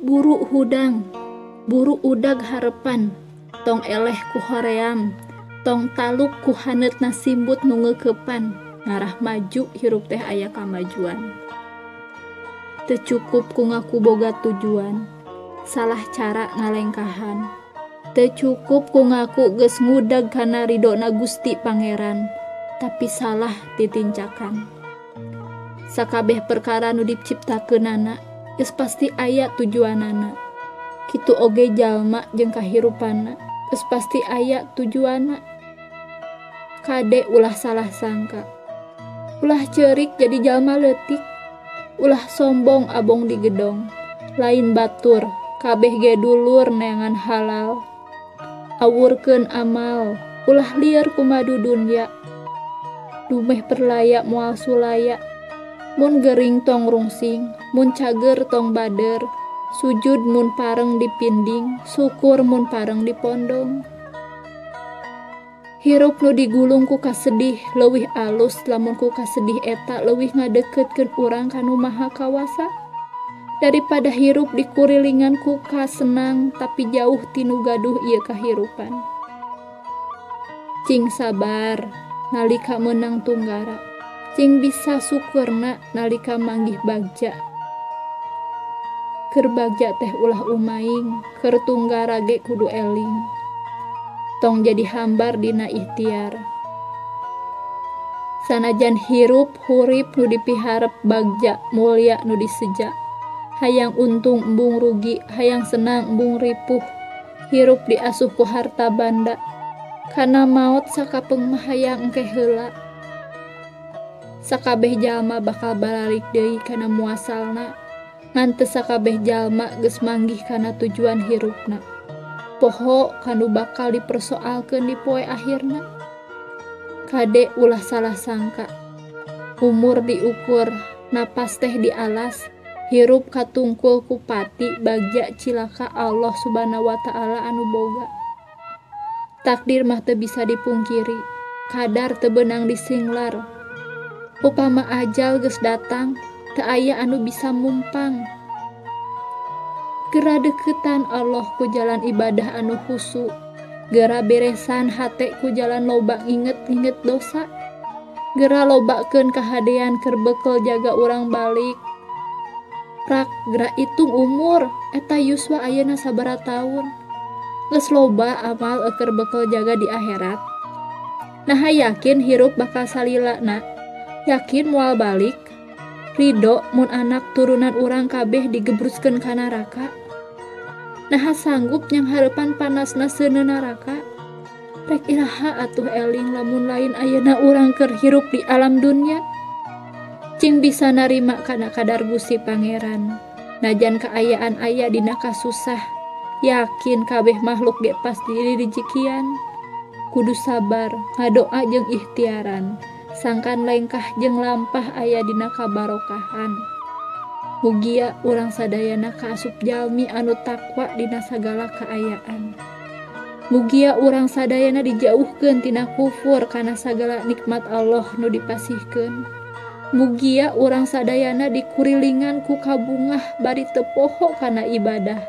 Buru hudang, buru udag harepan, tong eleh ku hoream, tong taluk ku haneutna simbut nu ngeukepan, ngarah maju hirup teh aya kamajuan. Teu cukup ku ngaku boga tujuan, salah cara ngalengkahan. Teu cukup ku ngaku geus ngudag kana ridona Gusti Pangeran, tapi salah titincakan. Sakabeh perkara nu diciptakeunana geus pasti aya tujuanana. Kitu oge jalma jeung kahirupanna geus pasti aya tujuanna. Kade ulah salah sangka, ulah ceurik jadi jalma leutik, ulah sombong abong di gedong, lain batur kabeh ge dulur neangan halal. Awurkeun amal, ulah lieur kumadu dunya, dumeh perlaya moal sulaya. Mun gering tong rungsing, mun cager tong bader, sujud mun pareng dipinding, syukur mun pareng dipondong. Hirup nu digulung ku kasedih leuwih alus lamun ku kasedih eta leuwih ngadeukeutkeun urang ka Nu Maha Kawasa, daripada hirup dikurilingan ku kasenang tapi jauh ti nu gaduh ieu kahirupan. Cing sabar nalika meunang tunggara, cing bisa syukurna nalika manggih bagja. Keur bagja teh ulah umaing, keur tunggara ge kudu eling. Tong jadi hambar dina ikhtiar. Sanajan hirup hurip nu dipiharep bagja mulya nu diseja. Hayang untung embung rugi, hayang senang embung ripuh. Hirup diasuh ku harta banda, kana maot sakapeung mah hayang engke heula. Sakabeh jalma bakal baralik deui kana muasalna, ngan teu sakabeh jalma geus manggih kana tujuan hirupna. Poho kanu bakal dipersoalkeun di poe akhirna. Kade ulah salah sangka, umur diukur, napas teh dialas, hirup katungkul ku pati bagja cilaka Allah Subhanahu wa Ta'ala anu boga. Takdir mah teu bisa dipungkiri, kadar teu beunang disinglar. Upama ajal geus datang, teu aya anu bisa mumpang. Gera deketan Allah ku jalan ibadah anu khusu, gera beresan hate ku jalan loba nginget-nginget dosa, gera lobakeun kahadean keur bekel jaga urang balik. Prak gera itung umur, eta yuswa ayeuna sabaraha taun, geus loba amal keur bekel jaga di akhirat. Naha yakin hirup bakal salila na, yakin moal balik, ridho mun anak turunan urang kabeh digebruskeun ka neraka. Naha sanggup nyanghareupan panasna seuneu neraka. Rek iraha atuh eling lamun lain ayeuna urang keur hirup di alam dunya. Cing bisa narima kana kadar Gusti Pangeran. Najan kaayaan aya dina kasusah, yakin kabeh makhluk ge pasti direjekian. Kudu sabar, ngadoa jeung ikhtiaran, sangkan lengkah jeung lampah aya dina kabarokahan. Mugia urang sadayana kaasup jalmi anu takwa dina sagala kaayaan. Mugia urang sadayana dijauhkeun tina kufur kana sagala nikmat Allah nu dipasihkeun. Mugia urang sadayana dikurilingan ku kabungah bari teu poho kana ibadah.